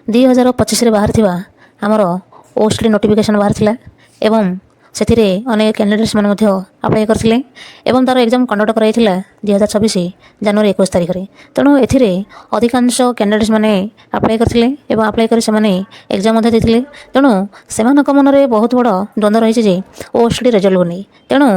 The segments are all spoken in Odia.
2025ରେ ବାହାରିଥିବା ଆମର ଓଏସଟିଡି ନୋଟିଫିକେସନ୍ ବାହାରିଥିଲା ଏବଂ ସେଥିରେ ଅନେକ କ୍ୟାଣ୍ଡିଡେଟ୍ସ ମାନେ ମଧ୍ୟ ଆପ୍ଲାଏ କରିଥିଲେ ଏବଂ ତା'ର ଏକ୍ଜାମ୍ କଣ୍ଡକ୍ଟ କରାଯାଇଥିଲା 2026 ଜାନୁଆରୀ 21 ତାରିଖରେ। ତେଣୁ ଏଥିରେ ଅଧିକାଂଶ କ୍ୟାଣ୍ଡିଡେଟ୍ସ ମାନେ ଆପ୍ଲାଏ କରିଥିଲେ ଏବଂ ଆପ୍ଲାଏ କରି ସେମାନେ ଏକ୍ଜାମ୍ ମଧ୍ୟ ଦେଇଥିଲେ। ତେଣୁ ସେମାନଙ୍କ ମନରେ ବହୁତ ବଡ଼ ଦ୍ୱନ୍ଦ୍ୱ ରହିଛି ଯେ ଓଏସଟିଡି ରେଜଲ୍ଟକୁ ନେଇ। ତେଣୁ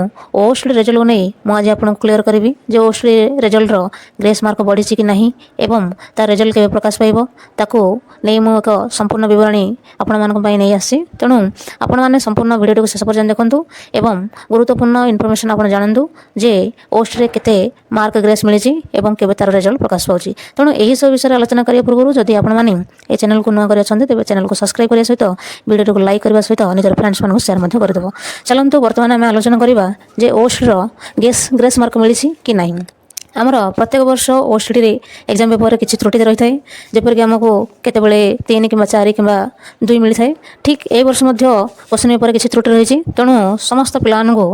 ଓଏସଟିଡି ରେଜଲ୍ଟକୁ ନେଇ ମୁଁ ଆଜି ଆପଣଙ୍କୁ କ୍ଲିୟର କରିବି ଯେ ଓଏସଟିଡି ରେଜଲ୍ଟର ଗ୍ରେସ୍ ମାର୍କ ବଢ଼ିଛି କି ନାହିଁ ଏବଂ ତା ରେଜଲ୍ଟ କେବେ ପ୍ରକାଶ ପାଇବ, ତାକୁ ନେଇ ମୁଁ ଏକ ସମ୍ପୂର୍ଣ୍ଣ ବିବରଣୀ ଆପଣମାନଙ୍କ ପାଇଁ ନେଇ ଆସିଛି। ତେଣୁ ଆପଣମାନେ ସମ୍ପୂର୍ଣ୍ଣ ଭିଡ଼ିଓଟିକୁ ଶେଷ ପର୍ଯ୍ୟନ୍ତ ଦେଖନ୍ତୁ ଏବଂ ଗୁରୁତ୍ୱପୂର୍ଣ୍ଣ ଇନଫର୍ମେସନ୍ ଆପଣ ଜାଣନ୍ତୁ ଯେ ଓଏସଟିଡିରେ କେତେ ମାର୍କ ଗ୍ରେସ୍ ମିଳିଛି ଏବଂ କେବେ ତା'ର ରେଜଲ୍ଟ ପ୍ରକାଶ ପାଉଛି। ତେଣୁ ଏହିସବୁ ବିଷୟରେ ଆଲୋଚନା କରିବା ପୂର୍ବରୁ ଯଦି ଆପଣମାନେ ଏ ଚ୍ୟାନେଲକୁ ନୂଆ କରି ଅଛନ୍ତି, ତେବେ ଚ୍ୟାନେଲକୁ ସବସ୍କ୍ରାଇବ୍ କରିବା ସହିତ ଭିଡ଼ିଓଟିକୁ ଲାଇକ୍ କରିବା ସହିତ ନିଜର ଫ୍ରେଣ୍ଡସ୍ମାନଙ୍କୁ ସେୟାର ମଧ୍ୟ କରିଦେବ। ଚାଲନ୍ତୁ, ବର୍ତ୍ତମାନ ଆମେ ଆଲୋଚନା କରିବା ଯେ ଓଏସଟିଡିର ଗ୍ରେସ୍ ମାର୍କ ମିଳିଛି କି ନାହିଁ। ଆମର ପ୍ରତ୍ୟେକ ବର୍ଷ ଓଏସଟିଡିରେ ଏକ୍ଜାମ୍ ପେପରରେ କିଛି ତ୍ରୁଟି ରହିଥାଏ, ଯେପରିକି ଆମକୁ କେତେବେଳେ 3 କିମ୍ବା 4 କିମ୍ବା 2 ମିଳିଥାଏ। ଠିକ୍ ଏ ବର୍ଷ ମଧ୍ୟ କୋଶ୍ଚିନ୍ ପେପରରେ କିଛି ତ୍ରୁଟି ରହିଛି। ତେଣୁ ସମସ୍ତ ପିଲାମାନଙ୍କୁ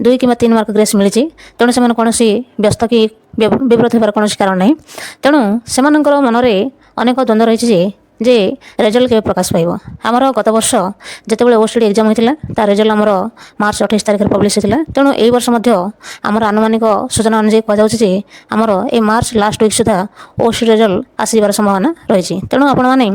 2 କିମ୍ବା 3 ମାର୍କ ଗ୍ରେସ୍ ମିଳିଛି। ତେଣୁ ସେମାନେ କୌଣସି ବ୍ୟସ୍ତ କି ବିବ୍ରତ ହେବାର କୌଣସି କାରଣ ନାହିଁ। ତେଣୁ ସେମାନଙ୍କର ମନରେ ଅନେକ ଦ୍ୱନ୍ଦ୍ୱ ରହିଛି ଯେ ରେଜଲ୍ଟ କେବେ ପ୍ରକାଶ ପାଇବ। ଆମର ଗତ ବର୍ଷ ଯେତେବେଳେ ଓଏସଟିଡି ଏକ୍ଜାମ୍ ହୋଇଥିଲା, ତା ରେଜଲ୍ଟ ଆମର ମାର୍ଚ୍ଚ 28 ତାରିଖରେ ପବ୍ଲିଶ ହୋଇଥିଲା। ତେଣୁ ଏଇ ବର୍ଷ ମଧ୍ୟ ଆମର ଆନୁମାନିକ ସୂଚନା ଅନୁଯାୟୀ କୁହାଯାଉଛି ଯେ ଆମର ଏଇ ମାର୍ଚ୍ଚ ଲାଷ୍ଟ ୱିକ୍ ସୁଦ୍ଧା ଓଏସଟିଡି ରେଜଲ୍ଟ ଆସିଯିବାର ସମ୍ଭାବନା ରହିଛି। ତେଣୁ ଆପଣମାନେ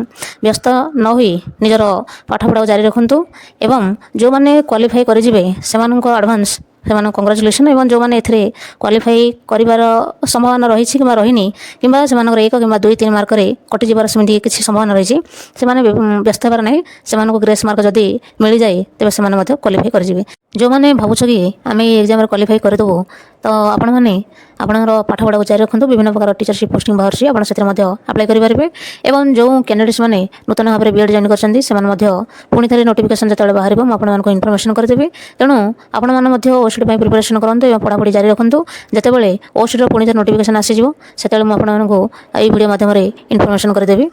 ବ୍ୟସ୍ତ ନ ହୋଇ ନିଜର ପାଠପଢ଼ାକୁ ଜାରି ରଖନ୍ତୁ ଏବଂ ଯେଉଁମାନେ କ୍ୱାଲିଫାଇ କରିଯିବେ, ସେମାନଙ୍କୁ ଆଡ଼ଭାନ୍ସ ସେମାନଙ୍କୁ କଂଗ୍ରାଚୁଲେସନ୍ ଏବଂ ଯେଉଁମାନେ ଏଥିରେ କ୍ୱାଲିଫାଇ କରିବାର ସମ୍ଭାବନା ରହିଛି କିମ୍ବା ରହିନି କିମ୍ବା ସେମାନଙ୍କର 1 କିମ୍ବା 2 3 ମାର୍କରେ କଟିଯିବାର ସେମିତି କିଛି ସମ୍ଭାବନା ରହିଛି, ସେମାନେ ବ୍ୟସ୍ତ ହେବାର ନାହିଁ। ସେମାନଙ୍କୁ ଗ୍ରେସ୍ ମାର୍କ ଯଦି ମିଳିଯାଏ, ତେବେ ସେମାନେ ମଧ୍ୟ କ୍ୱାଲିଫାଇ କରିଯିବେ। ଯେଉଁମାନେ ଭାବୁଛ କି ଆମେ ଏଇ ଏକ୍ଜାମ୍ରେ କ୍ୱାଲିଫାଇ କରିଦେବୁ, ତ ଆପଣମାନେ ଆପଣଙ୍କର ପାଠପଢ଼ାକୁ ଜାରି ରଖନ୍ତୁ। ବିଭିନ୍ନ ପ୍ରକାର ଟିଚରସିପ୍ ପୋଷ୍ଟିଂ ବାହାରୁଛି, ଆପଣ ସେଥିରେ ମଧ୍ୟ ଆପ୍ଲାଏ କରିପାରିବେ। ଏବଂ ଯେଉଁ କ୍ୟାଣ୍ଡିଡେଟ୍ସ ମାନେ ନୂତନ ଭାବରେ ବି ଏଡ଼୍ ଜଏନ୍ କରିଛନ୍ତି, ସେମାନେ ମଧ୍ୟ ପୁଣି ଥରେ ନୋଟିଫିକେସନ୍ ଯେତେବେଳେ ବାହାରିବ, ମୁଁ ଆପଣମାନଙ୍କୁ ଇନଫର୍ମେସନ୍ କରିଦେବି। ତେଣୁ ଆପଣମାନେ ମଧ୍ୟ ଓଏସଟିଡି ପାଇଁ ପ୍ରିପାରେସନ୍ କରନ୍ତୁ ଏବଂ ପଢ଼ାପଢ଼ି ଜାରି ରଖନ୍ତୁ। ଯେତେବେଳେ ଓଏସଟିଡିର ପୁଣି ଥରେ ନୋଟିଫିକେସନ୍ ଆସିଯିବ, ସେତେବେଳେ ମୁଁ ଆପଣମାନଙ୍କୁ ଏଇ ଭିଡ଼ିଓ ମାଧ୍ୟମରେ ଇନଫର୍ମେସନ୍ କରିଦେବି।